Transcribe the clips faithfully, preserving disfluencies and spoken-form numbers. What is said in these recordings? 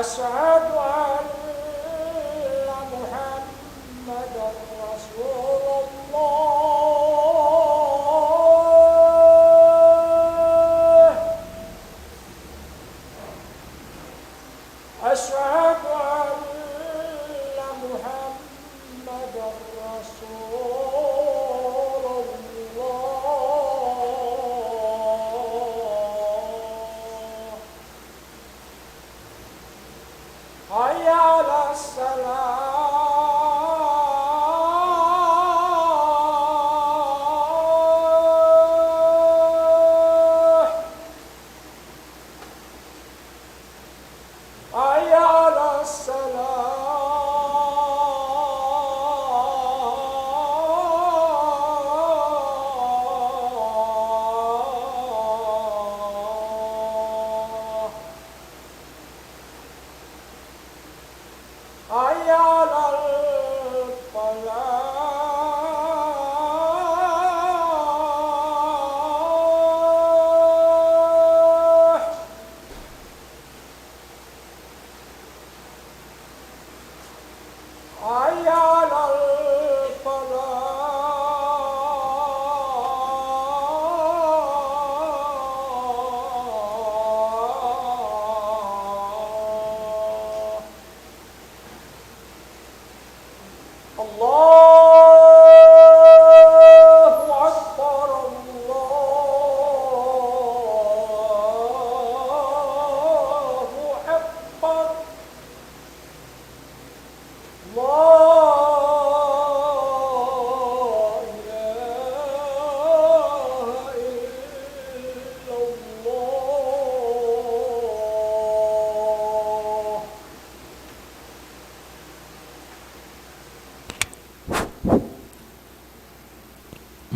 أشهد أن محمدا رسول الله. أشهد أن محمدا رسول الله. حي على الصلاة. حي على الصلاة. حي على الفلاح. حي على الفلاح. الله أكبر، الله أكبر. لا إله إلا الله.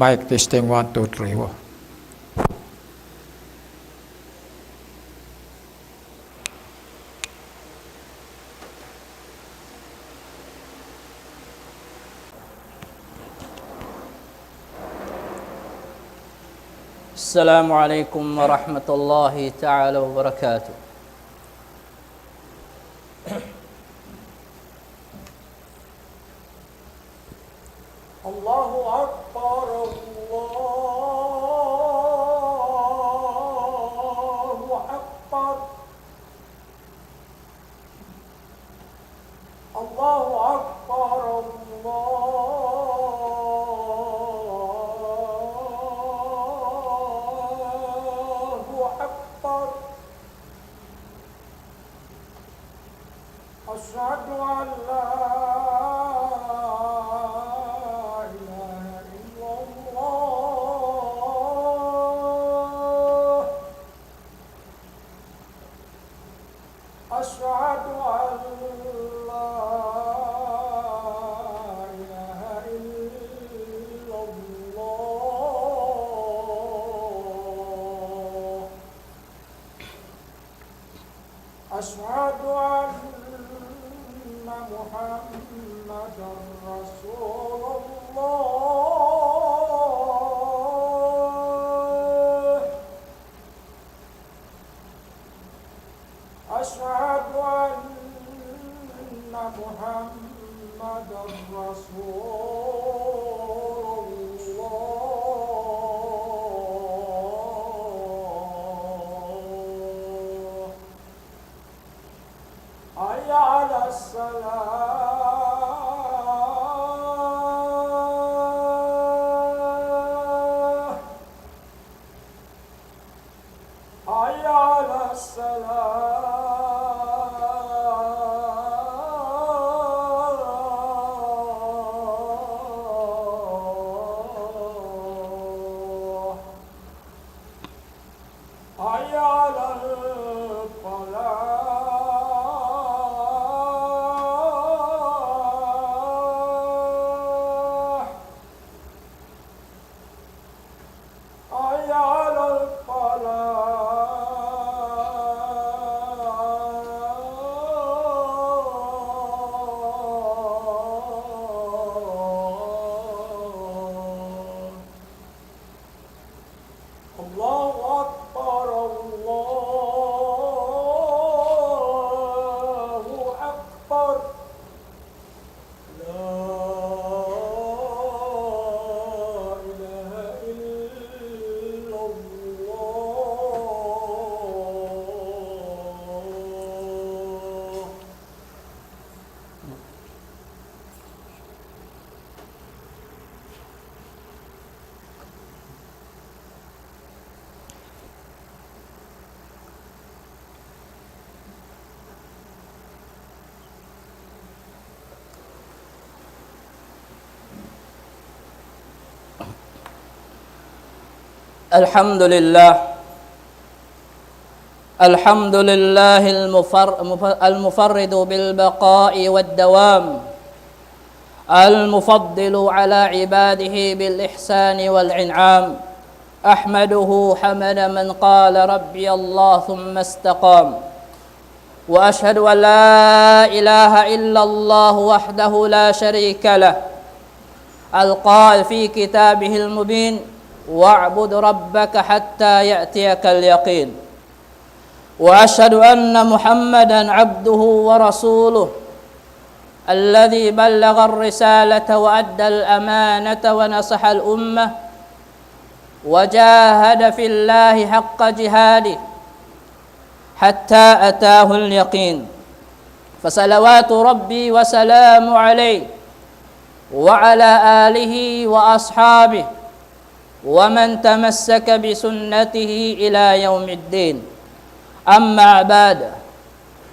Mic testing, one, two, three, four. السلام عليكم ورحمة الله تعالى وبركاته. الله أكبر، الله أكبر. الله أكبر، الله أكبر. أشهد أن لا إله إلا الله. أشهد أن لا إله إلا الله. أشهد أن محمدا رسول الله. أشهد أن محمدا رسول الله. حي على الصلاة. حي على الصلاة. حي على الحمد لله. الحمد لله المفر-، مف-، المفرد بالبقاء والدوام، المفضل على عباده بالإحسان والإنعام. أحمده حمد من قال ربي الله ثم استقام. وأشهد أن لا إله إلا الله وحده لا شريك له، القائل في كتابه المبين: "واعبد ربك حتى يأتيك اليقين". وأشهد أن محمدا عبده ورسوله، الذي بلغ الرسالة وأدى الأمانة ونصح الأمة، وجاهد في الله حق جهاده حتى أتاه اليقين. فصلوات ربي وسلامه عليه وعلى آله وأصحابه ومن تمسك بسنته إلى يوم الدين. أما بعد،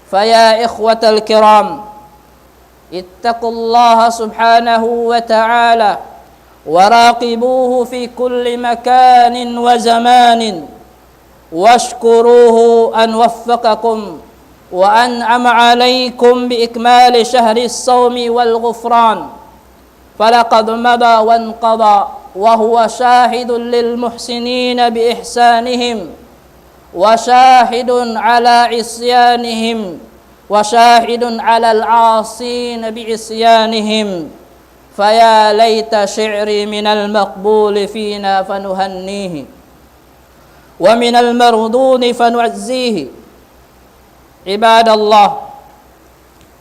فيا إخوة الكرام، اتقوا الله سبحانه وتعالى وراقبوه في كل مكان وزمان، واشكروه أن وفقكم وأنعم عليكم بإكمال شهر الصوم والغفران، فلقد مضى وانقضى وهو شاهد للمحسنين بإحسانهم، وشاهد على عصيانهم، وشاهد على العاصين بعصيانهم، فيا ليت شعري من المقبول فينا فنهنيه، ومن المردود فنعزيه. عباد الله،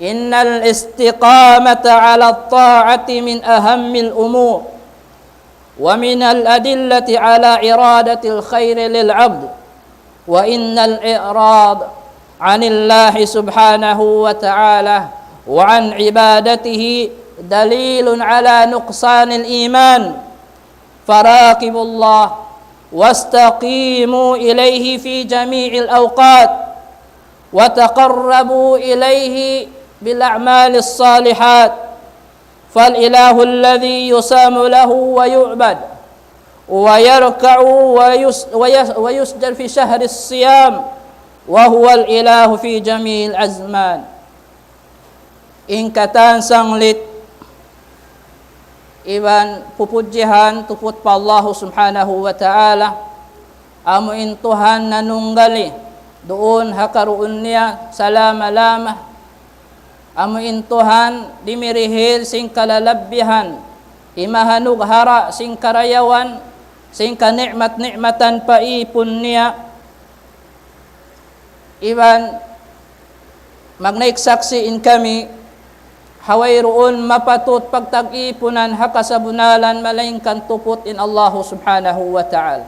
إن الاستقامة على الطاعة من أهم الأمور، ومن الأدلة على إرادة الخير للعبد، وإن الإعراض عن الله سبحانه وتعالى وعن عبادته دليل على نقصان الإيمان. فراقبوا الله واستقيموا إليه في جميع الأوقات، وتقربوا إليه بالأعمال الصالحات، فالإله الذي يصام له ويعبد ويركع ويس-، ويس-، ويسجد في شهر الصيام، وهو الإله في جميع الأزمان. In katan sanglit iban pupudjihan tuput pa Allahu Subhanahu wa Ta'ala, amu in Tuhan nanunggali duun ha karuun niya salama-lama, amu in Tuhan dimirihil sin kalalabbihan, imahanug hara sin karayawan, sin kani'mat-ni'matan pa ipun niya, iban magnaik saksi' in kami, ha wayruun mapatut pagtag-ipunan ha kasabunalan malaingkan tuput in Allahu Subhanahu wa Ta'ala.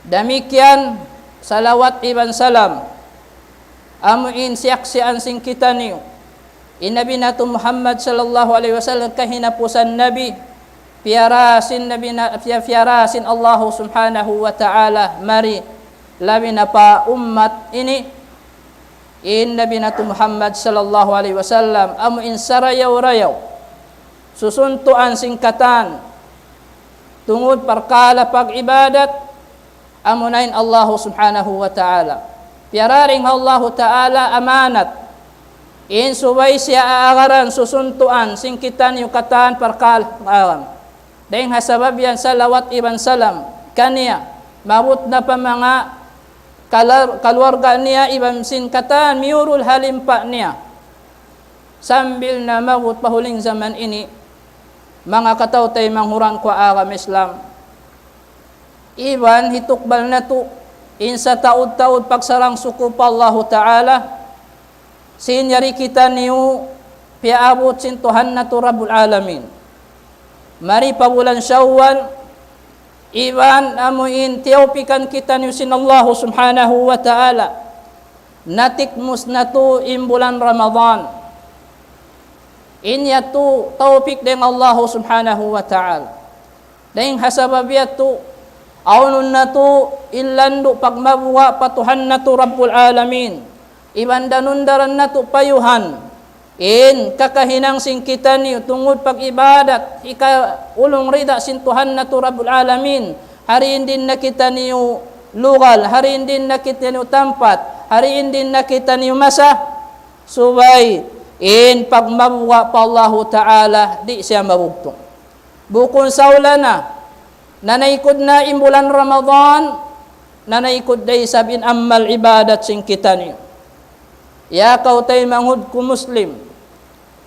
Damikkiyan, salawat iban salam, amu in siyaksian sin kitaniyu in Nabi natu' Muhammad sallallahu alayhi wasallam, kahinapusan Nabi, piyara sin Nabi na, piya-, piyara sin Allahu Subhanahu wa Ta'ala mari, labi na pa ummat ini, in Nabi natu' Muhammad sallallahu alayhi wasallam, amu in sarayaw-rayaw susuntuan sin katan tungud parkala' pag-ibadat, amuna in Allahu Subhanahu wa Ta'ala. Piyara dayn ha Allahu Ta'ala amanat in subay siya aagaran susuntuan sin kitaniyu katan parkala' agama. Dayn ha sabab yan salawat iban salam kaniya, maabut na pa manga kalar-, kaluarga niya iban sin katan miyurul ha limpa niya. Sambil na maabut pa huling jaman ini, manga kataw-taymanghuran ku ha agama Islam, iban hitukbal natu' in sataud-taud pagsarang-suku pa Allahu Ta'ala, sin yari kitaniyu piyaabut sin Tuhan natu' Rabbul Alamin. Mari pa bulan Shawwal, iban amu in tiyawpikan kitaniyu sin Allahu Subhanahu wa Ta'ala, natikmus natu' in bulan Ramadan. In yadtu tawpik dayn Allahu Subhanahu wa Ta'ala. Dayn ha sabab yadtu, awnun natu' in landu' pagmabuga' pa Tuhan natu' Rabbul Alamin. Iban danun-daran natu' payuhan in kakahinang sin kitaniyu tungud pag-ibadat, hikaulung rida sin Tuhan natu' Rabbul Alamin, Hariin din na kitaniyu lugal, hariin din na kitaniyu tampat, hariin din na kitaniyu masa. Subay in pagmabuga' pa Allahu Ta'ala, di' siya mabugtu'. Bukun saula na, nanaykud na in bulan Ramadan, nanaykud da isab in amal ibadat sin kitaniyu. Ya kaw taymanghud ku Muslim,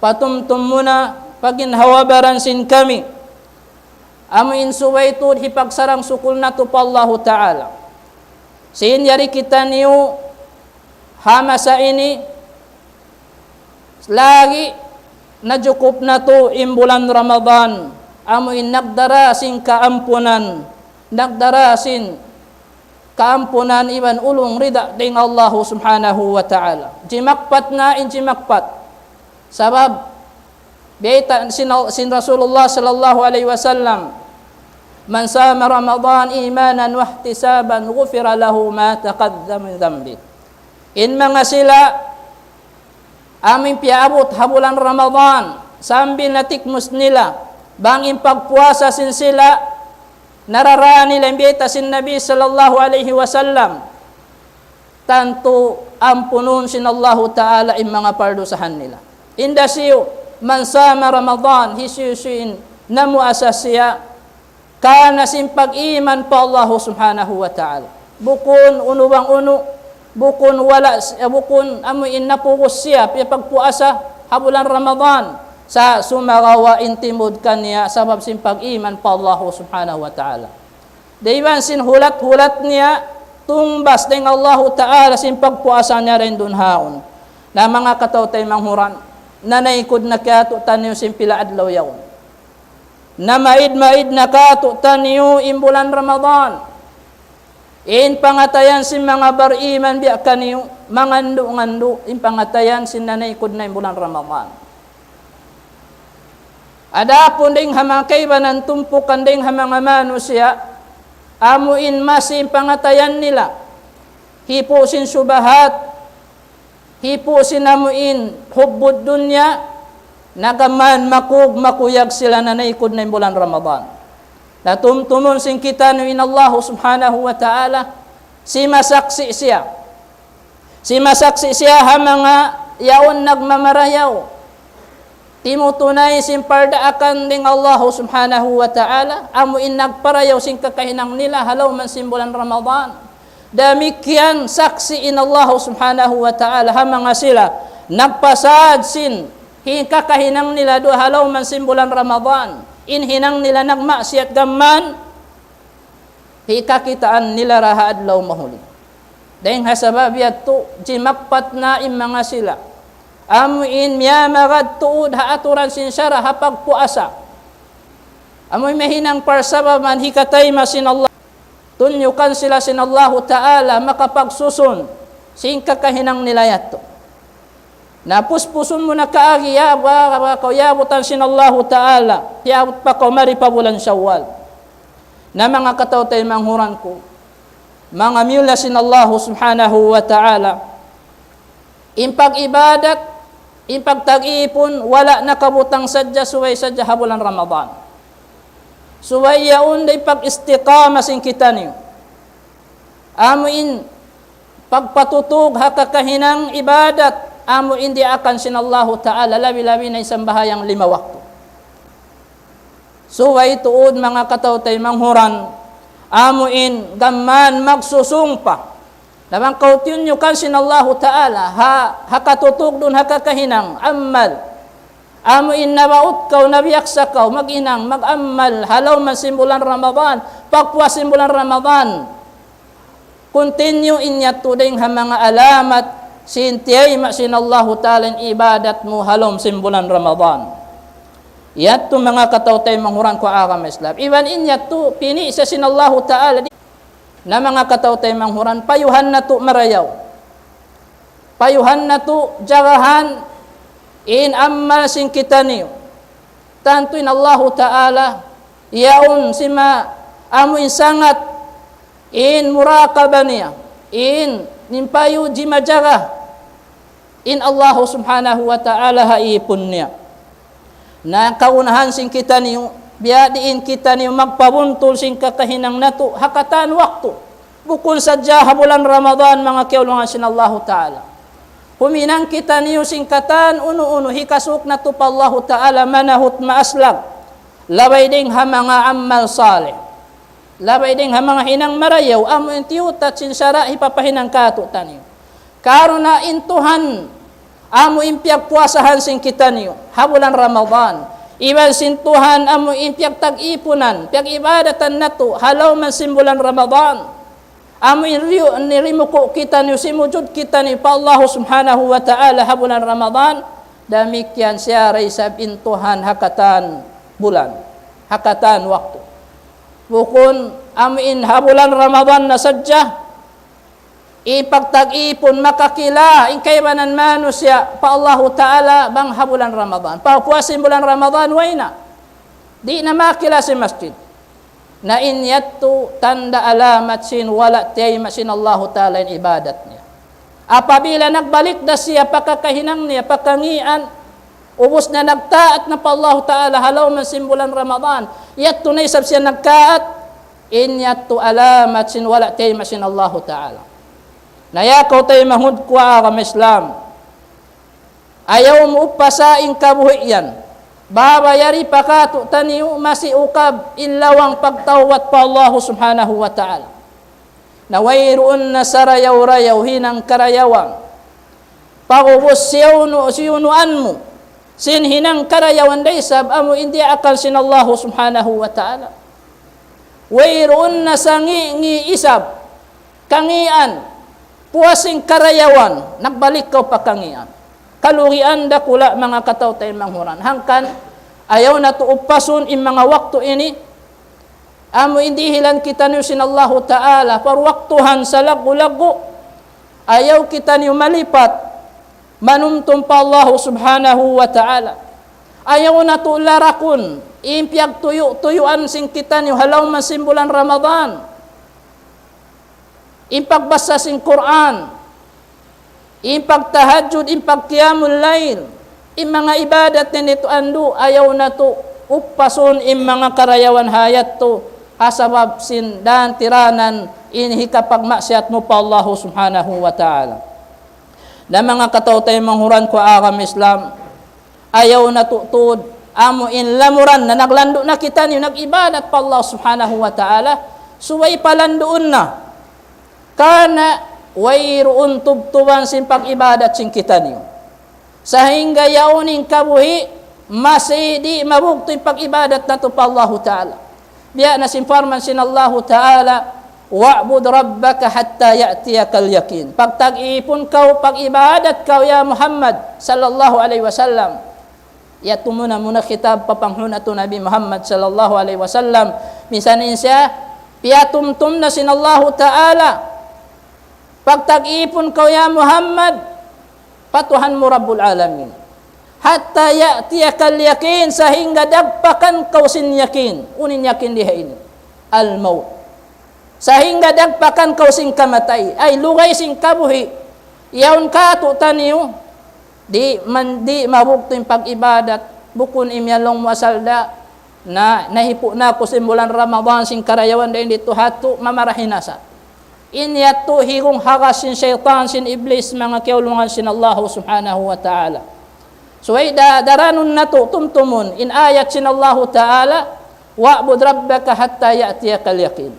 patumtum mu na pa ginhawa-baran sin kami. Amu in subay tuud hipagsarang-sukul natu' pa Allahu Ta'ala. Sin yari kitaniyu ha masa ini, lagi' najukup natu' in bulan Ramadan, amu in nagdara sin kaampunan, nagdara sin kaampunan iban ulung rida dayn Allahu Subhanahu wa Ta'ala. Jimakpat na in jimakpat. Sabab, bayta' sin, sin Rasulullah sallallahu alayhi wasallam, من صام رمضان إيمانا واحتسابا غفر له ما تقدم من ذنبه. In manga sila amu in piyaabut ha bulan Ramadan, sambil natikmus nila, bang in pagpuasa sin sila, nararaan nila in bayta' sin Nabi sallallahu alayhi wasallam, tantu ampunun sin Allahu Ta'ala in manga pardusahan nila. In hisiyu, من صام رمضان, hisiyu-siyu in namuasa siya, karna' sin pag-iman pa Allahu Subhanahu wa Ta'ala. Bukun unu bang unu, bukun wala', eh, bukun amu in napugul siya, piyagpuasa ha bulan Ramadan. Sa' sumagawa' in timud kaniya, sabab sin pag-iman pa Allahu Subhanahu wa Ta'ala. Iban sin hulat-hulat niya, tungbas dayn Allahu Ta'ala sin pagpuasa niya dayn duun ha yaun. Na manga kataw-taymanghuran, nanaykud na katu'taniyu sin pila adlaw yaun. Namaid-maid na katu'taniyu in bulan Ramadan. In pangatayan sin manga bariman biya' kaniyu, mangandu'-ngandu' in pangatayan sin nanaykud na in bulan Ramadan. Adapun dayn ha manga kaibanan tumpukan dayn ha manga manusiya', amu in masi in pangatayan nila, hipu' sin subahat, hipu' sin amu in hubbud dunya, na gām makug-makuyag sila nanaykud na in bulan Ramadan. Na tumtumun sin kitaniyu in Allahu Subhanahu wa Ta'ala, simasaksi' siya. Simasaksi' siya ha manga yaun nagmamarayaw. Timutunay sin pardaakan dayn Allahu Subhanahu wa Ta'ala, amu in nagparayaw sin kakahinang nila ha lawm sin bulan Ramadan. Damikkiyan saksi' in Allahu Subhanahu wa Ta'ala ha manga sila nagpasad sin hi-, kakahinang nila duun ha lawm sin bulan Ramadan. In hinang nila nagmaksiyat gām, hikakitaan nila da ha adlaw mahuli. Dayn ha sabab yadtu, jimakpat na in manga sila. Amu in miyamagad tuud ha aturan sin sara' ha pagpuasa. Amu in mahinang parsababan hikatayma' sin Allah. Tunyukan sila sin Allahu Ta'ala makapagsusun sin kakahinang nila yadtu. Na puspusun mu na kaagi, ya, ba, ba, kaw yabutan sin Allahu Ta'ala, yabut pa kaw mari pa bulan Shawwal. Na manga kataw-taymanghuran ku, manga miyulliya sin Allahu Subhanahu wa Ta'ala, in pag-ibadat, in pagtag-ipun, wala' nakabutang sadja, subay sadja ha bulan Ramadan. Subay yaun da in pag-istiqamah sin kitaniyu. Amu in pagpatutug ha kakahinang ibadat, amu in diyaakan sin Allahu Ta'ala, labi-labi na in sambahayang lima waktu. Subay tuud manga kataw-taymanghuran, amu in gām magsusung pa. Na bang kaw tiyunyukan sin Allahu Ta'ala, ha, ha katutug duun ha kakahinang, amal. Amu in nabaut kaw, nabiyaksa kaw, maghinang, mag-amal, ha lawm sin bulan Ramadan, pagpuas sin bulan Ramadan. Continue in yadtu dayn ha manga alamat sin tiyayma' sin Allahu Ta'ala in ibadat mu ha lawm sin bulan Ramadan. Yadtu manga kataw-taymanghuran ku agama Islam. Iban in yadtu, pini' sa sin Allahu Ta'ala di-, na manga kataw-taymanghuran, payuhan natu' marayaw. Payuhan natu' jagahan in amal sin kitaniyu. Tantu in Allahu Ta'ala, yaun sima amu in sangat in muraqabah niya, in, in payu jimajaga in Allahu Subhanahu wa Ta'ala ha ipun niya. Na kaunahan sin kitaniyu, Biya' diin kitaniyu magpabuntul sin kakahinang natu', ha katan waktu. Bukun sadja ha bulan Ramadan, manga kiyaulungan sin Allahu Ta'ala. Huminang kitaniyu sin katan unu-unu, hikasuk natu' pa Allahu Ta'ala, manahut maaslag. Labay dayn ha manga amal salih. Labay dayn ha manga hinang marayaw, amu in tiyutat sin sara' hipapahinang kātu'niyu. Karna' in Tuhan, amu in piyagpuasahan sin kitaniyu, ha bulan Ramadan. Iban sin Tuhan, amu in piyagtag-ipunan, piyag-ibadatan natu', ha lawm sin bulan Ramadan. Amu in riyu-, nirimuku' kitaniyu, simujud kitaniyu pa Allahu Subhanahu wa Ta'ala ha bulan Ramadan, damikkiyan siya da isab in Tuhan ha katan bulan, ha katan waktu. Bukun amu in ha bulan Ramadan na sadja, ipagtag-ipun makakila in kaibanan manusiya' pa Allahu Ta'ala bang ha bulan Ramadan. Pagpuas sin bulan Ramadan, way na. Di' na makakila sin masjid. Na in yadtu tanda' alamat sin wala' tiyayma' sin Allahu Ta'ala in ibadat niya. Apabila nagbalik da siya pa kakahinang niya, pa kangīan, ubus na nagtaat na pa Allahu Ta'ala ha lawm sin bulan Ramadan, yadtu na isab siya nagtaat, in yadtu alamat sin wala' tiyayma' sin Allahu Ta'ala. Na ya kaw taymanghud ku ha agama Islam, ayaw mu upasa in kabuhi' yan. Baba yari pa kātu'niyu masi ukab in lawang pagtawbat pa Allahu Subhanahu wa Ta'ala. Na wayruun na sarayaw-rayaw hinang karayawan. Pag'ubus siyunu-, siyunuan mu sin hinang karayawan da isab amu in diyaak sin Allahu Subhanahu wa Ta'ala. Wayruun na sangi'-ngi' isab kangīan, puas sin karayawan, nagbalik kaw pa kangīan. Kalugian dakula' manga kataw-taymanghuran. Hangkan, ayaw natu' upasun in manga waktu ini, amu in dihilan kitaniyu sin Allahu Ta'ala, parwaktuhan salaggu'-laggu', ayaw kitaniyu malipat, manumtum pa Allahu Subhanahu wa Ta'ala. Ayaw natu' larakun in piyagtuyu'-tuyuan sin kitaniyu ha lawm sin bulan Ramadan. In pagbasa sin Qur'an, in pagtahajjud, in pagqiyamul layl, in manga ibadat ini tuud, ayaw natu' upasun in manga karayawan ha yadtu, ha sabab sin dan tiranan in hikapagmaksiyat mu pa Allahu Subhanahu wa Ta'ala. Na manga kataw-taymanghuran ku ha agama Islam, ayaw natu' tuud amu in lamuran na naglandu' na kitaniyu nag-ibadat pa Allah Subhanahu wa Ta'ala, subay palanduun na. Karna' wayruun tubtuban sin pag-ibadat sin kitaniyu. Sahingga yaun in kabuhi', masi di' mabugtu' in pag-ibadat natu' pa Allahu Ta'ala. Biya' na sin parman sin Allahu Ta'ala, "Wa'bud rabbaka hatta ya'tiyakal yaqin." Pagtag-ipun kaw, pag-ibadat kaw, ya Muhammad sallallahu alayhi wasallam. Yadtu muna-muna khitab pa Panghu' natu' Nabi Muhammad sallallahu alayhi wasallam. Minsan in siya, piyatumtum na sin Allahu Ta'ala. Pagtag-ipun kaw, ya Muhammad, pa Tuhan mu Rabbul Alamin. Hatta ya'tiyakal yaqin, sahingga dagpakan kaw sin yakin. Unu in yakin di ha ini? Al-maut. Sahingga dagpakan kaw sin kamatay. Ay, lugay sin kabuhi'. Yaun kātu'niyu, di' man, di' mabugtu' in pag-ibadat. Bukun imiyan laung mu asal da, na, nahipu' na aku sin bulan Ramadan, sin karayawan da in didtu hatu, mamarahi na sa. In yadtu higung hagas sin saytan, sin iblis, manga kiyaulungan sin Allahu Subhanahu wa Ta'ala. Subay da, daranun natu', tumtumun in ayat sin Allahu Ta'ala, "Wa'bud rabbaka hatta ya'tiyakal yaqin."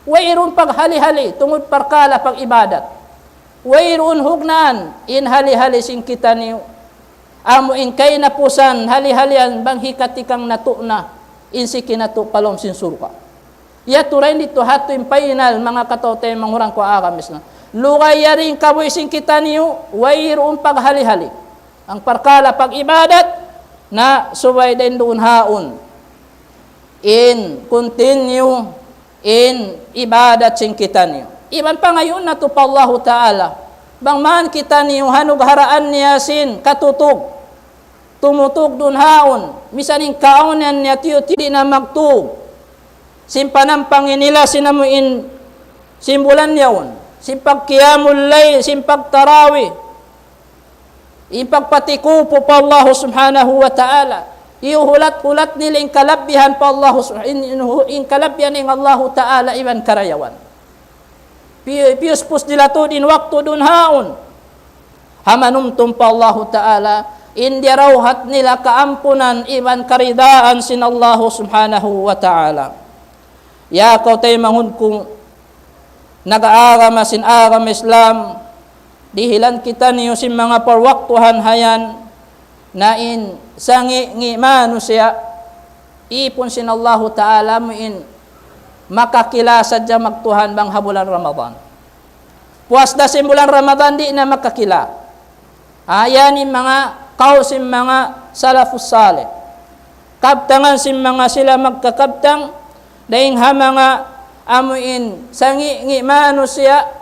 Wayruun paghali-hali, tungud parkala' pag-ibadat. Wayruun hugnaan, in hali-hali sin kitaniyu. Amu in kahinapusan, hali-halian, bang hikatikang natu' na, in siki natu' pa lawm sin surga'. Yadtu ra in didtu hatu in final, manga kataw-taymanghuran ku ha agama Islam. Lugay yari in kabuhi' sin kitaniyu, wayruun paghali-hali. Ang parkala' pag-ibadat, na subay da in duun haun in continue in ibadat sin kitaniyu. Iban pangayuun natu' pa Allahu Ta'ala, bang man kitaniyu hanugharaan niya sin katutug, tumutug duun haun, misan in kaawnan niya tiyu'-tiyu' di' na magtug. Sin panampang in ila sin amu in sin bulan yaun, sin pagqiyamul layl, sin pagtarawih, in pagpatikupu pa Allahu Subhanahu wa Ta'ala. Iyuhulat-hulat nila in kalabbihan pa Allahu sub-, in, in, in kalabbihan in Allahu Ta'ala iban karayawan. Pi-, piyuspus nila tuud in waktu duun haun. Ha manumtum pa Allahu Ta'ala, in diyarauhat nila kaampunan iban karidaan sin Allahu Subhanahu wa Ta'ala. Ya kaw taymanghud ku, nag-aagama sin agama Islam, dihilan kitaniyu sin manga parwaktuhan hayan, na in sangi'-ngi' manusiya', ipun sin Allahu Ta'ala amu in makakila sadja magtuhan bang ha bulan Ramadan. Puas da sin bulan Ramadan di' na makakila. Ayan in manga kaul sin manga salafus salih. Kabtangan sin manga sila magkakabtang, dayn ha manga amu in sangi'-ngi' manusiya',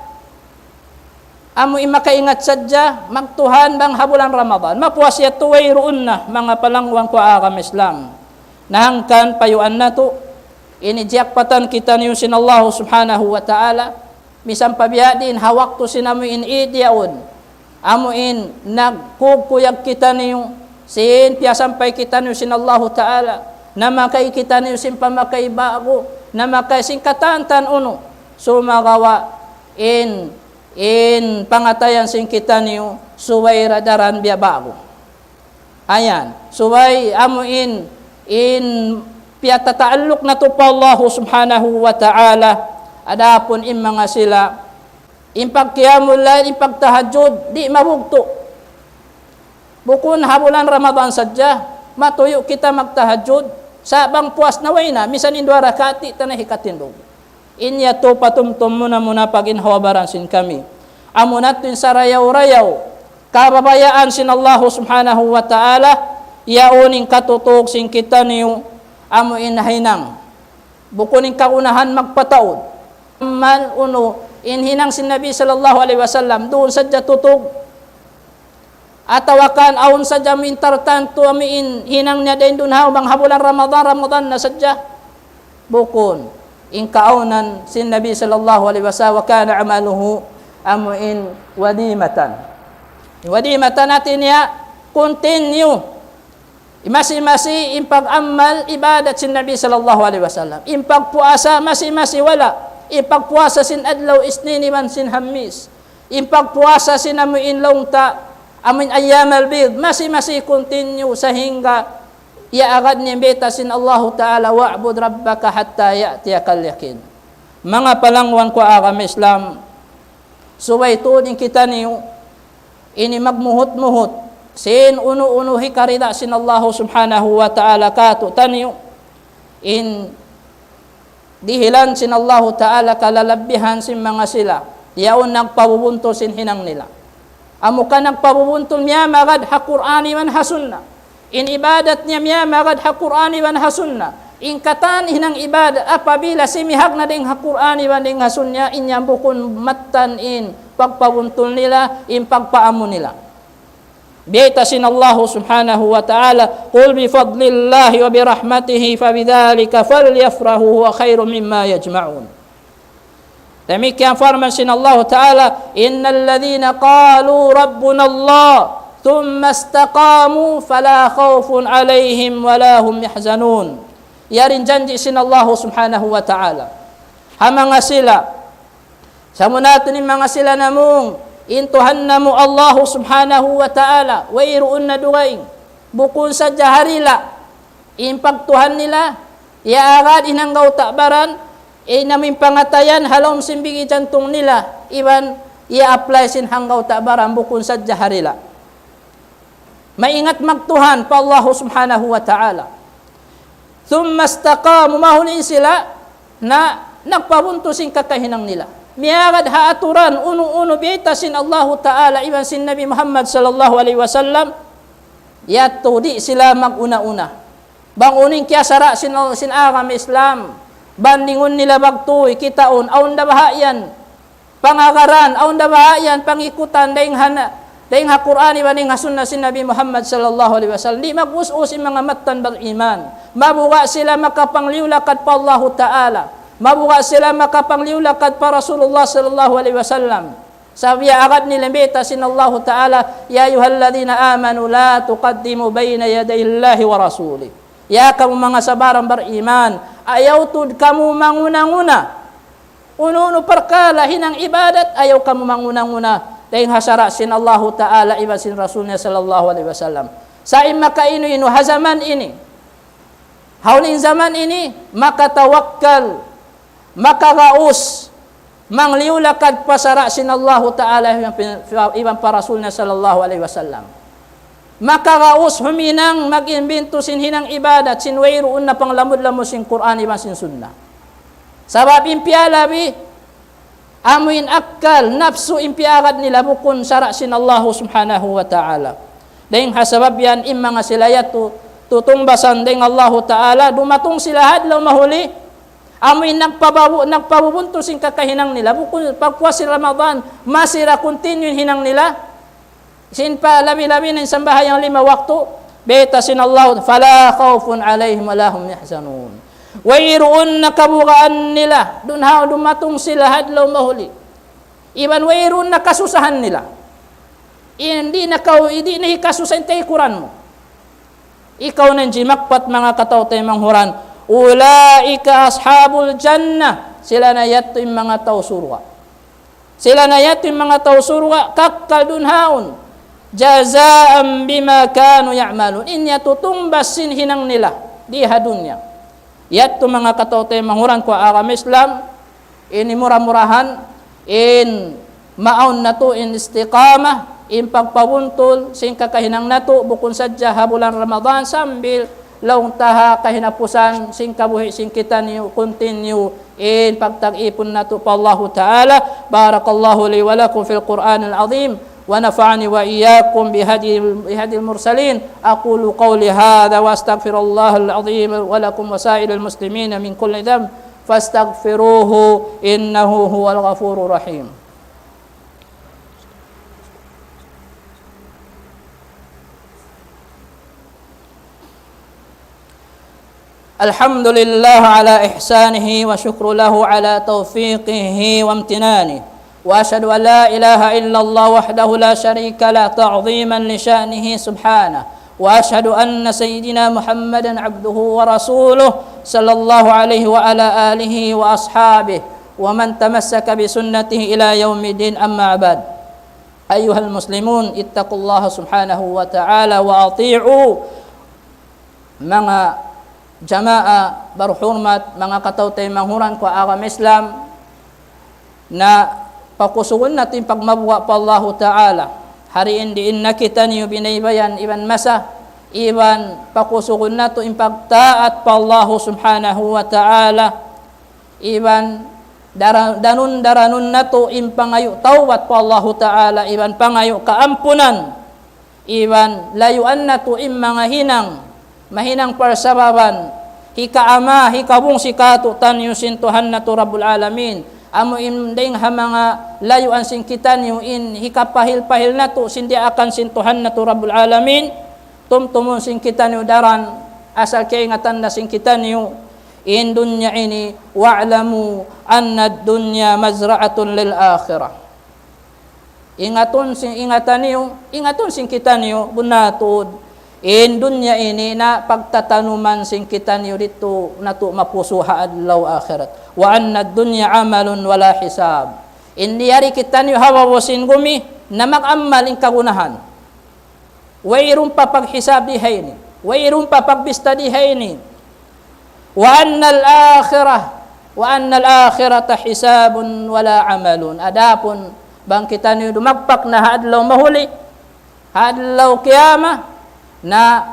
amu in makaingat sadja magtuhan bang ha bulan Ramadan. Mapuas yadtu wayruun na, manga palangwan ku agama Islam. Na hangkan payuan natu', ini jiyakpatan kitaniyu sin Allahu Subhanahu wa Ta'ala, misan pa biya' diin ha waktu sin amu in Eid yaun. Amu in nagkukuyag kitaniyu, sin piyasampay kitaniyu sin Allahu Ta'ala, namakay kitaniyu sin pamakay ba'gu, namakay sin katantan unu, sumagawa' in, in pangatayan sin kitaniyu, subay da daran biya' ba'gu. Ayan, subay amu in, in piyatataalluk natu' pa Allahu Subhanahu wa Ta'ala, adapun in manga sila, in pagqiyamul layl, in pagtahajjud, di' mabugtu'. Bukun ha bulan Ramadan sadja, matuyu' kita magtahajjud, sa' bang puas na way na, misan in duwa rakaat, di' ta na hikatindug. In yadtu patumtum muna-muna pa ginhawa-baran sin kami. Amuna tuud in sarayaw-rayaw kabayaan sin Allahu Subhanahu wa Ta'ala, yaun in katutug sin kitaniyu amu in hinang. Bukun in kagunahan magpataud. Amal unu, in hinang sin Nabi sallallahu alayhi wasallam, duun sadja tutug. Atawa kan awn sadja amu in tartantu amu in hinang niya dayn duun haun bang ha bulan Ramadan, Ramadan na sadja. Bukun. In kaawnan sin Nabi sallallahu alayhi wasallam, وكان عمله amu in walimatan. Walimatan hati niya continue. Masi-masi in pag-amal ibadat sin Nabi sallallahu alayhi wasallam. In pagpuasa masi-masi wala'. In pagpuasa sin adlaw Isnin iban sin Hamis. In pagpuasa sin amu in laung ta, amu in ayyam al-bid, masi-masi continue sahingga iyaagad niya in bayta' sin Allahu Ta'ala, وَاعْبُدْ رَبَّكَ حَتَّى يَأْتِيَكَ الْيَقِينُ. Manga palangwan ku agama Islam, subay tuud in kitaniyu, ini magmuhut-muhut, sin unu-unu hikarida sin Allahu Subhanahu wa Ta'ala kātu'niyu, in dihilan sin Allahu Ta'ala kalalabihan sin manga sila, yaun nagpabubuntul sin hinang nila. Amu ka nagpabubuntul miyamagad ha Qur'an iban ha Sunnah. In ibadat niya miyamagad ha Qur'an iban ha Sunnah. In katan hinang ibadat apabila simihag na dayn ha Qur'an iban dayn ha Sunnah, in yan bukun mattan in pagpabuntul nila, in pagpaamu nila. Bayta' sin Allahu Subhanahu wa Ta'ala, قُلْ بِفَضْلِ اللَّهِ وَبِرَحْمَتِهِ فَبِذَٰلِكَ فَلْيَفْرَحُوا هُوَ خَيْرٌ مِّمَّا يَجْمَعُونَ. Damikkiyan parman sin Allahu Ta'ala, إِنَّ الَّذِينَ قَالُوا رَبُّنَا اللَّهُ ثُمَّ اسْتَقَامُوا فَلَا خَوْفٌ عَلَيْهِمْ وَلَا هُمْ يَحْزَنُونَ. Yari in janji' sin Allahu Subhanahu wa Ta'ala ha manga sila, sabunnal tuud in manga sila namung, in Tuhan namu' Allahu Subhanahu wa Ta'ala, wayruun na dugaing. Bukun sadja ha dila', in pagtuhan nila, iyaagad in hanggaw-ta' baran, in amu in pangatayan ha lawm sin bigi jantung nila, iban iya-apply sin hanggaw-ta' baran, bukun sadja ha dila'. Maingat magtuhan pa Allahu Subhanahu wa Ta'ala. ثُمَّ اسْتَقَامُوا, mahuli in sila na nagpabuntul sin kakahinang nila. Miyagad ha aturan, unu-unu biyayta' sin Allahu Ta'ala iban sin Nabi Muhammad sallallahu alayhi wasallam, yadtu di' sila mag-una-una. Bang unu in kiyasara' sin, sin agama Islam, bandingun nila bagtuy, kitaun, awn da baha' yan pangagaran, awn da baha' yan pangikutan, dayn ha na, dayn ha Qur'an iban dayn ha Sunnah sin Nabi Muhammad sallallahu alayhi wasallam. Di' mag-us-us in manga mattan beriman. Mabuga' sila makapangliyu-lakad pa Allahu Ta'ala. Mabuga' sila makapangliyu-lakad pa Rasulullah sallallahu alayhi wasallam. Sabab iyagad nila in bayta' sin Allahu Ta'ala, يا أيها الذين آمنوا لا تقدموا بين يدي الله ورسوله. Ya kamu manga sabarang bariman, ayaw tuud kamu manguna-nguna. Unu-unu parkala' hinang ibadat, ayaw kamu manguna-nguna dayn ha sara' sin Allahu Ta'ala iban sin Rasul niya sallallahu alayhi wasallam. Sa' in makainu-inu ha jaman ini, ha uli jaman ini, makatawakkal, makagaus, mangliyu-lakad pa sara' sin Allahu Ta'ala iban pa Rasul niya sallallahu alayhi wasallam. Makagaus huminang mag-imbento sin hinang ibadat, sin wayruun na panglamud-lamud sin Qur'an iban sin Sunnah. Sabab in piyalabi, amu in akkal, napsu in piyagad nila bukun sara' sin Allahu Subhanahu wa Ta'ala. Dayn ha sabab yan, in manga sila yadtu, tutungbasan dayn Allahu Ta'ala, dumatung sila ha adlaw mahuli, amu in nagpababu-, nagpabubuntul sin kakahinang nila, bukun pagpuas sin Ramadan, masi ra continue in hinang nila, sin pa labi-labi na in sambahayang lima waktu, bayta' sin Allah, فلا خوف عليهم ولا هم يحزنون. Wayruun na kabugaan nila, duun ha dumatung sila ha adlaw mahuli. Iban wayruun na kasusahan nila. Di' na kaw, di' na hikasusa in taykuran mu. Ikaw na in jimakpat manga kataw-taymanghuran. أولئك أصحاب الجنة. Sila na yadtu in manga tau surga'. Sila na yadtu in manga tau surga', kakkal duun haun. جزاء بما كانوا يعملون. In yadtu tungbas sin hinang nila di ha dunya. Yadtu manga kataw-taymanghuran ku ha agama Islam, ini mura-murahan, in maawn natu' in istiqamah, in pagpabuntul sin kakahinang natu', bukun sadja ha bulan Ramadan, sambil laung ta ha kahinapusan sin kabuhi' sin kitaniyu, continue in pagtag-ipun natu' pa Allahu Ta'ala. بارك الله لي ولكم في القرآن العظيم، ونفعني وإياكم بهدي، بهدي المرسلين. أقول قولي هذا وأستغفر الله العظيم ولكم وسائر المسلمين من كل ذنب فاستغفروه إنه هو الغفور الرحيم. الحمد لله على إحسانه وشكر له على توفيقه وامتنانه. وأشهد أن لا إله إلا الله وحده لا شريك له تعظيما لشأنه سبحانه. وأشهد أن سيدنا محمدا عبده ورسوله صلى الله عليه وعلى آله وأصحابه ومن تمسك بسنته إلى يوم الدين، أما بعد. أيها المسلمون، اتقوا الله سبحانه وتعالى وأطيعوه. Manga jamaa barhurmat, manga kataw-taymanghuran ku ha agama Islam, na pakusugun natu' in pagmabuga' pa Allahu Ta'ala. Hari in diin na kitaniyu binaybayan iban masa, iban pakusugun natu' in pagtaat pa Allahu Subhanahu wa Ta'ala, iban dara-, danun-daranun natu' in pangayu' tawbat pa Allahu Ta'ala, iban pangayu' kaampunan. Iban layuan natu' in manga hinang, mahinang parsababan, hikaama, hikabungsi kātu'niyu sin Tuhan natu' Rabbul Alamin. Amu in dayng ha manga layuan sin kitaniyu in hikapahil-pahil natu' sin diyaakan sin Tuhan natu' Rabbul Alamin. Tumtumun sin kitaniyu daran, asal kiyaingatan da sin kitaniyu in dunya ini, واعلموا أن الدنيا مزرعة للآخرة. Ingatun sin, ingatan niyu, ingatun sin kitaniyu, bunnal tuud. In dunya ini na pagtatanuman sin kitaniyu didtu natu' mapusu' ha adlaw akhirat. وأن الدنيا عمل ولا حساب. In diyari kitaniyu ha babaw sin gumi, na mag-amal in kagunahan. Wayruun pa paghisab di ha ini. Wayruun pa pagbista di ha ini. وأن الآخرة، وأن الآخرة حساب ولا عمل. Adapun bang kitaniyu dumagpak na ha adlaw mahuli, ha adlaw kiyamat, na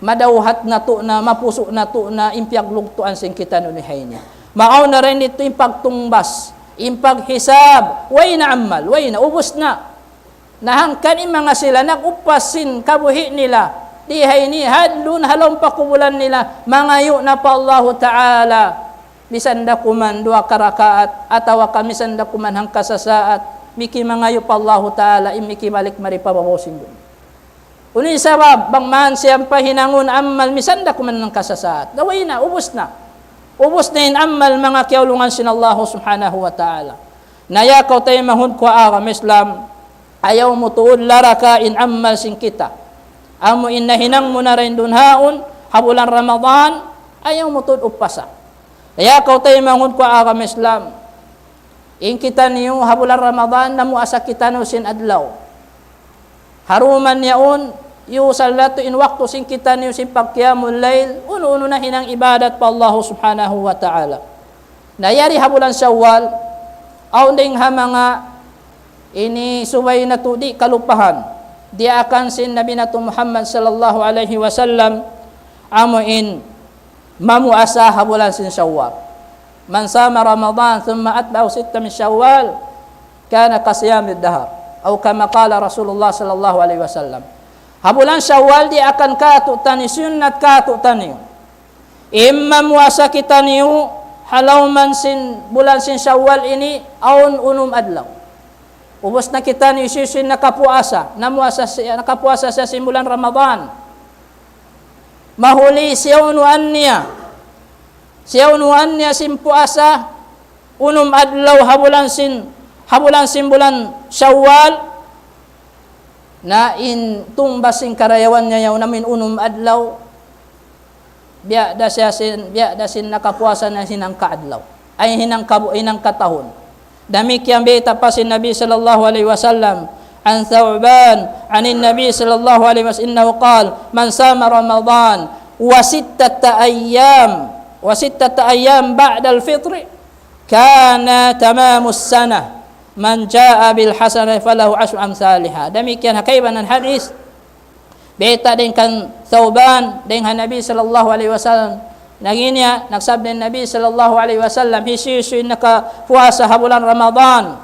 madawhat natu' na, mapusu' natu' na in piyaglugtuan sin kitaniyu di ha ini. Maawn na dayn didtu in pagtungbas, in paghisab, way na amal, way na, ubus na. Na hangkan in manga sila nag-upas sin kabuhi' nila di ha ini, ha duun ha lawm pakubulan nila, mangayu' na pa Allahu Ta'ala, misan da kuman duwa ka rakaat, atawa ka misan da kuman hangkasasaat, mikimangayu' pa Allahu Ta'ala, in mikibalik mari pa babaw sin dunya. Unu in sabab, bang man siya pahinangun amal, misan da kuman hangkasasaat. Na way na, ubus na. Ubus na in amal, manga kiyaulungan sin Allahu Subhanahu wa Ta'ala. Na ya kaw taymanghud ku ha agama Islam, ayaw mu tuud laraka in amal sin kita. Amu in nahinang mu na dayn duun haun, ha bulan Ramadan, ayaw mu tuud upasa. Ya kaw taymanghud ku ha agama Islam, in kitaniyu ha bulan Ramadan, namuasa kitaniyu sin adlaw. Ha duman yaun, iyusal natu' in waktu sin kitaniyu sin pagqiyamul layl, unu-unu na hinang ibadat pa Allahu Subhanahu wa Ta'ala. Na yari ha bulan Shawwal, awn dayng ha manga ini subay natu' di' kalupahan. Diyaakan sin Nabi natu' Muhammad sallallahu alayhi wasallam, amu in mamuasa ha bulan sin Shawwal. من صام رمضان ثم أتبعه ستا من شوال كان كصيام الدهر. أو كما قال رسول الله صلى الله عليه وسلم. Ha bulan Shawwal diyaakan kātu'niyu, sunnat kātu'niyu. In mamuasa kitaniyu, ha lawm sin bulan sin Shawwal ini, awn unum adlaw. Ubus na kitaniyu hisiyu-siyu in nakapuasa, namuasa siya, nakapuasa siya sin bulan Ramadan. Mahuli siya unuan niya. Siya unuan niya sin puasa, unum adlaw ha bulan sin, ha bulan sin bulan Shawwal, na in tungbas sin karayawan niya yaun amu in unum adlaw, biya' da siya sin, biya' da sin nakapuasa na sin hangka adlaw. Ay hinang kabu-, hinang katahun. Damikkiyan bayta' pa sin Nabi sallallahu alayhi wasallam, عن ثوبان عن النبي صلى الله عليه وسلم أنه قال: من صام رمضان وستة أيام، وستة أيام بعد الفطر كان تمام السنة، من جاء بالحسنة فله عشر أمثالها. Damikkiyan ha kaibanan hadith, bayta' dayn kan Thawban, dayn ha Nabi sallallahu alayhi wasallam. Laung niya, nagsabda in Nabi sallallahu alayhi wasallam, hisiyu-siyu in nakapuasa ha bulan Ramadan,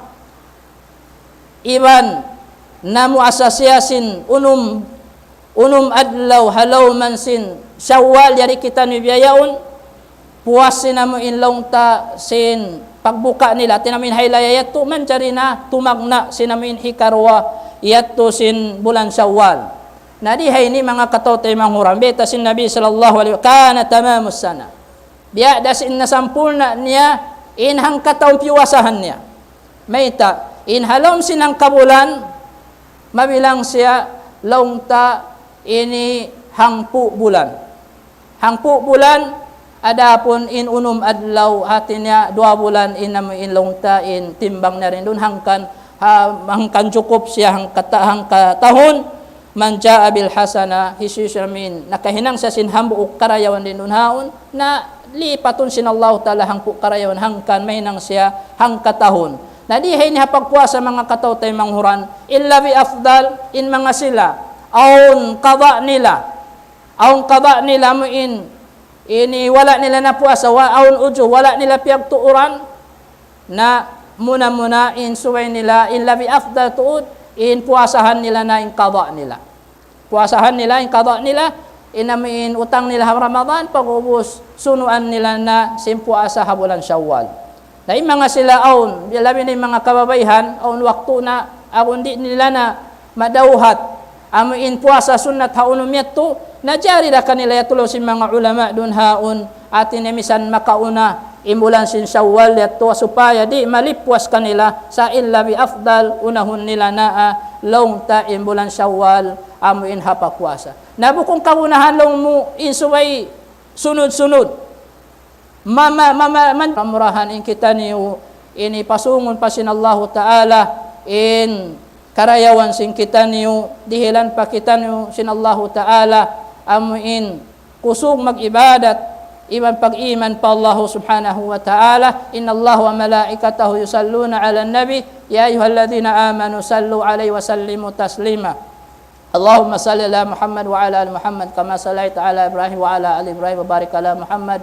iban namuasa siya sin unum, unum adlaw ha lawm sin Shawwal, yari kitaniyu biya' yaun, puas sin amu in laung ta sin pagbuka nila, hāti niya amu in haylaya yadtu, manjari na tumagna' sin amu in hikaruwa yadtu sin bulan Shawwal. Na di ha ini manga kataw-taymanghuran, bayta' sin Nabi sallallahu alayhi wa كان تمام السنة. Biya' da sin nasampurna' niya in hangkatahun piyuasahan niya. Mayta', in ha lawm sin hangka bulan, mabilang siya laung ta ini hangpu' bulan. Hangpu' bulan, adapun in unum adlaw, hāti niya duwa bulan in amu in laung ta in timbang niya dayn duun hangkan, ha, hangkan jukup siya hangkata-, hangkatahun, من جاء بالحسنة, hisiyu-siyu in nakahinang siya sin hambuuk karayawan dayn duun haun, na lipatun sin Allahu Ta'ala hangpu' karayawan hangkan mahinang siya hangkatahun. Na di ha ini ha pagpuasa manga kataw-taymanghuran, إلا بأفضل, in manga sila, awn qada nila, awn qada nila amu in, ini wala' nila napuasa, wa-, awn ujur, wala' nila piyagtuuran, na muna-muna in subay nila, in labi afdal tuud, in puasahan nila na in qada nila. Puasahan nila, in qada nila, in amu in utang nila ha Ramadan, pag'ubus sunuan nila na sin puasa ha bulan Shawwal. Na in manga sila awn, labi na in manga kababaihan, awn waktu na, awn di' nila na madawhat, amu in puasa sunnat ha unum yadtu, na jari da kanila yadtu laung sin manga ulama duun haun, hāti niya misan makauna in bulan sin Shawwal yadtu supaya di' malipwas kanila, sa' in labi afdal, unahun nila na, ah, laung ta in bulan Shawwal, amu in ha pagpuasa. Na bukun kagunahan laung mu in subay sunud-sunud. Mama-, mama-, man-, murahan in kitaniyu ini pasungun pa sin Allahu Ta'ala, in karayawan sin kitaniyu, dihilan pa kitaniyu sin Allahu Ta'ala, amu in kusug mag-ibadat, iban pag-iman pa Allahu Subhanahu wa Ta'ala. إن الله وملائكته يصلون على النبي، يا أيها الذين آمنوا صلوا عليه وسلموا تسليما. اللهم صل على محمد وعلى آل محمد كما صليت على إبراهيم وعلى آل إبراهيم وبارك على محمد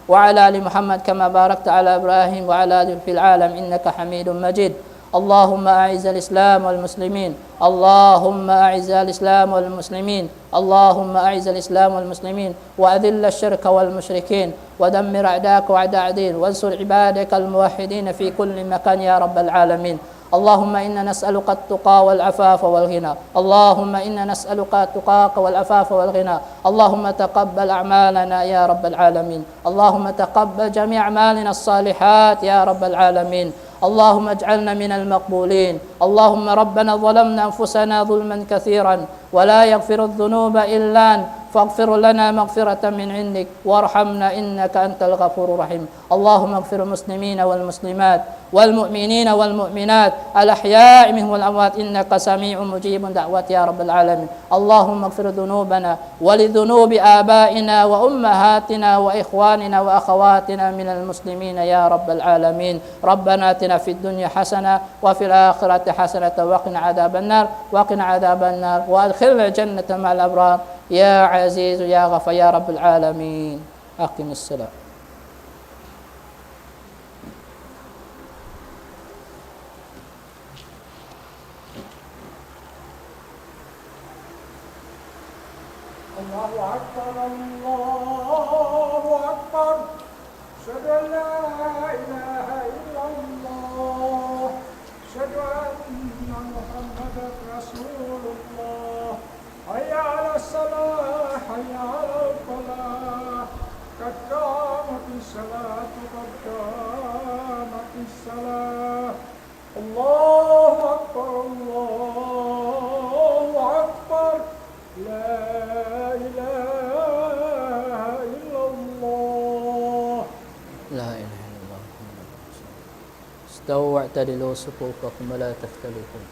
وعلى آل محمد كما باركت على إبراهيم وعلى آل في العالم إنك حميد مجيد. اللهم أعز الإسلام والمسلمين. اللهم أعز الإسلام والمسلمين. اللهم أعز الإسلام والمسلمين وأذل الشرك والمشركين ودمر أعداءك وأعداء الدين وانصر عبادك الموحدين في كل مكان يا رب العالمين. اللهم إنا نسألك التقى والعفاف والغنى. اللهم إنا نسألك تقاك والعفاف والغنى. اللهم تقبل أعمالنا يا رب العالمين. اللهم تقبل جميع أعمالنا الصالحات يا رب العالمين. اللهم اجعلنا من المقبولين. اللهم ربنا ظلمنا أنفسنا ظلما كثيرا ولا يغفر الذنوب إلا أنت فاغفر لنا مغفرة من عندك وارحمنا إنك أنت الغفور الرحيم. اللهم اغفر المسلمين والمسلمات والمؤمنين والمؤمنات الأحياء منهم والأموات إنك سميع مجيب دعوات يا رب العالمين. اللهم اغفر ذنوبنا ولذنوب آبائنا وأمهاتنا وإخواننا وأخواتنا من المسلمين يا رب العالمين. ربنا آتنا في الدنيا حسنة وفي الآخرة حسنة وقنا عذاب النار، وقنا عذاب النار، وأدخلنا الجنة مع الأبرار يا عزيز يا غفار يا رب العالمين. أقم الصلاة. الله أكبر، الله أكبر. أشهد أن لا إله إلا الله. أشهد أن محمدا رسول الله. حي على الصلاة، حي على الفلاح. قد قامت الصلاة، قد قامت الصلاة. الله أكبر، الله أكبر. لا إله إلا الله. لا إله إلا الله. استووا واعتدلوا، صفوفكم ولا تختلفوا.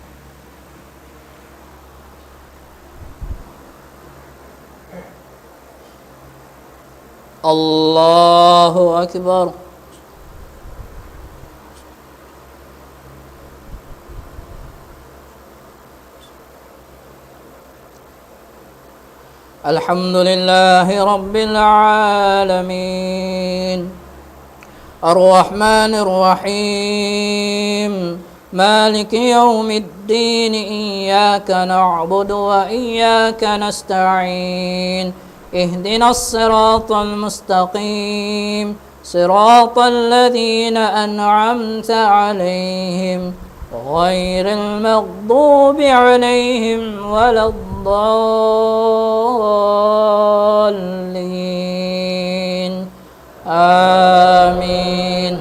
الله أكبر. الحمد لله رب العالمين. الرحمن الرحيم. مالك يوم الدين. إياك نعبد وإياك نستعين. اهدنا الصراط المستقيم. صراط الذين أنعمت عليهم غير المغضوب عليهم ولا الضالين. آمين.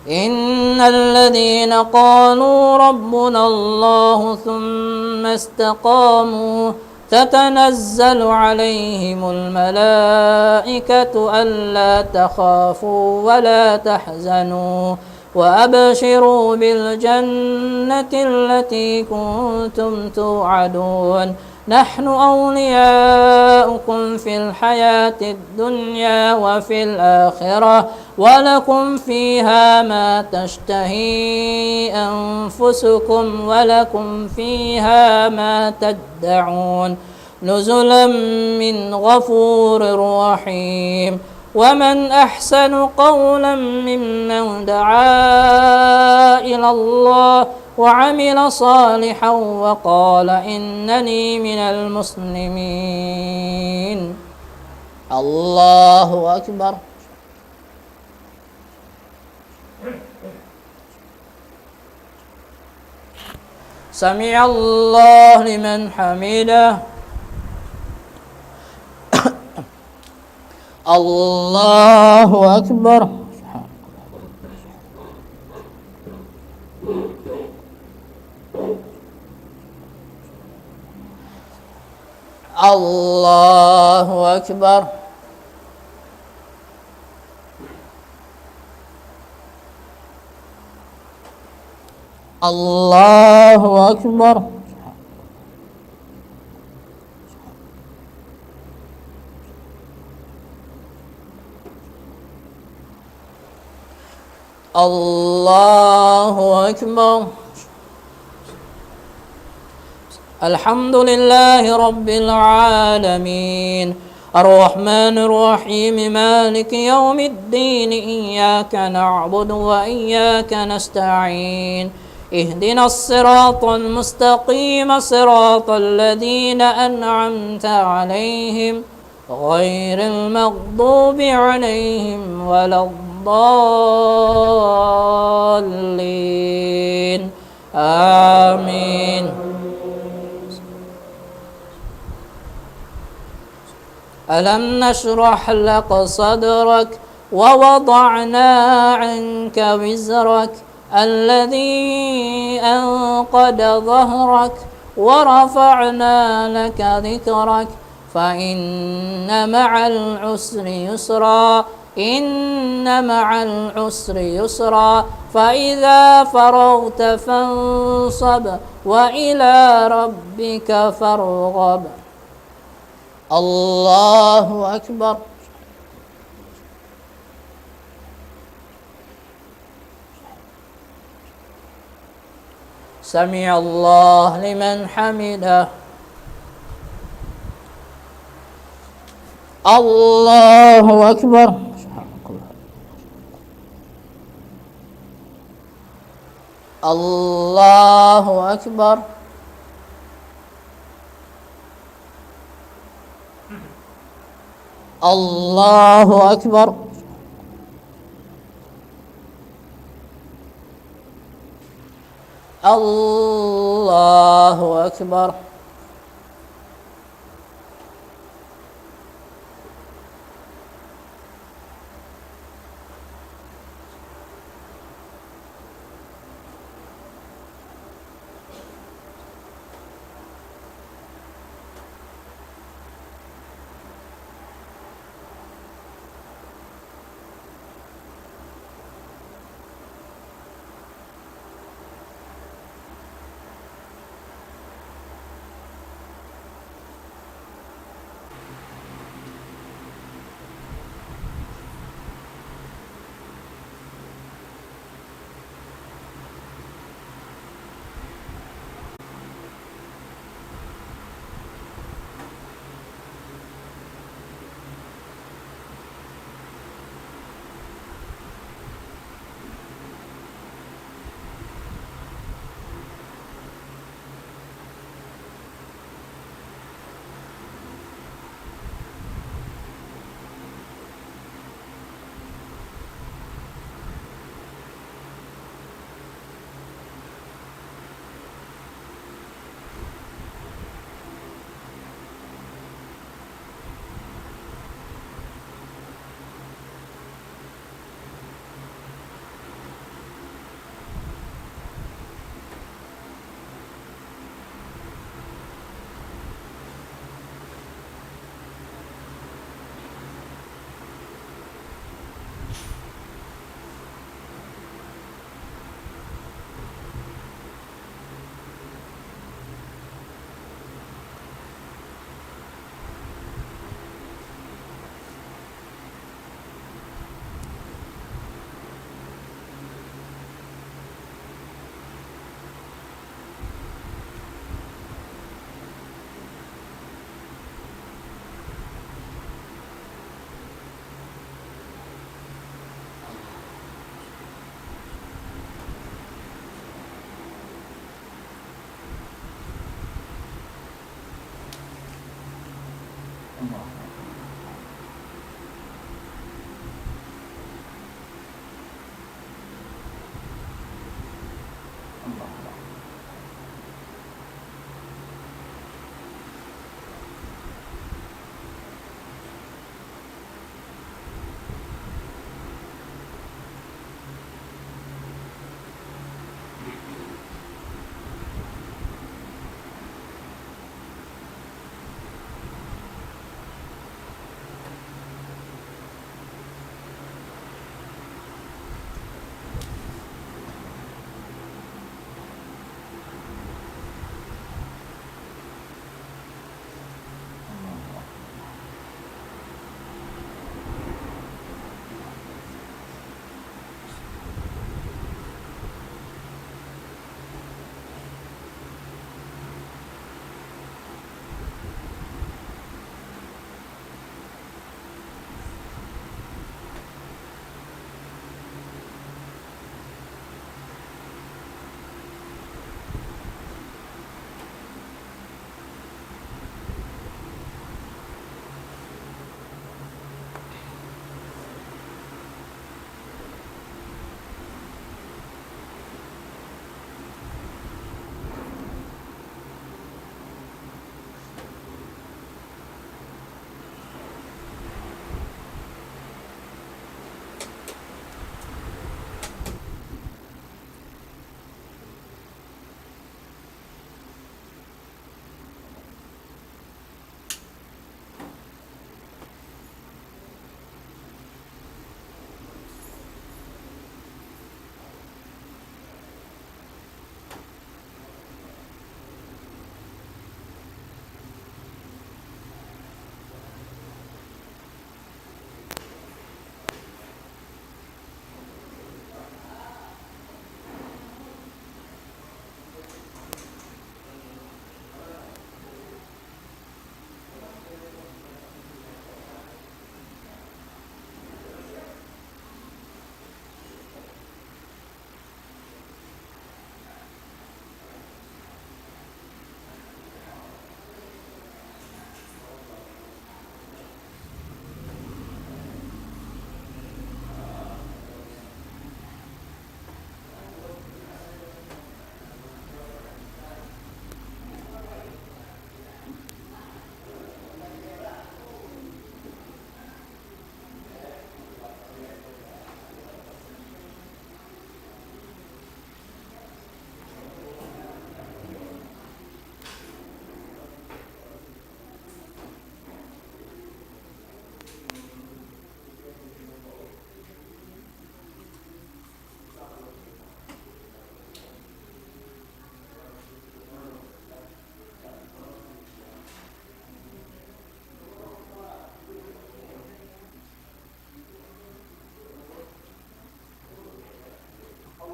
إن الذين قالوا ربنا الله ثم استقاموا تتنزل عليهم الملائكة ألا تخافوا ولا تحزنوا وأبشروا بالجنة التي كنتم توعدون. نحن أولياؤكم في الحياة الدنيا وفي الآخرة، ولكم فيها ما تشتهي أنفسكم ولكم فيها ما تدعون. نزلا من غفور رحيم. ومن أحسن قولا ممن دعا إلى الله وعمل صالحا وقال إنني من المسلمين. الله أكبر. سمع الله لمن حمده. الله أكبر. الله أكبر. الله أكبر. الله أكبر. الحمد لله رب العالمين. الرحمن الرحيم. مالك يوم الدين. إياك نعبد وإياك نستعين. اهدنا الصراط المستقيم. صراط الذين أنعمت عليهم غير المغضوب عليهم ولا الضالين. آمين. ألم نشرح لك صدرك ووضعنا عنك وزرك الذي أنقض ظهرك ورفعنا لك ذكرك فإن مع العسر يسرا إن مع العسر يسرا فإذا فرغت فانصب وإلى ربك فارغب. الله أكبر. سمع الله لمن حمده. الله أكبر. الله أكبر. الله أكبر. الله أكبر.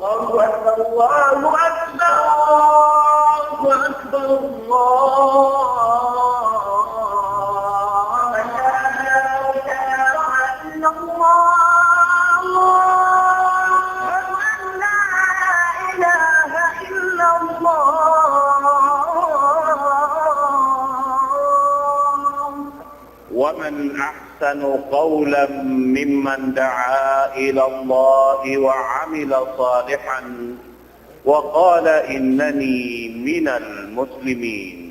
الله أكبر، الله أكبر، الله أكبر، الله أكبر. أشهد أن لا إله إلا الله. أشهد أن لا إله إلا الله. ومن أحسن قولا ممن دعا إلى الله وعمل صالحا وقال إنني من المسلمين.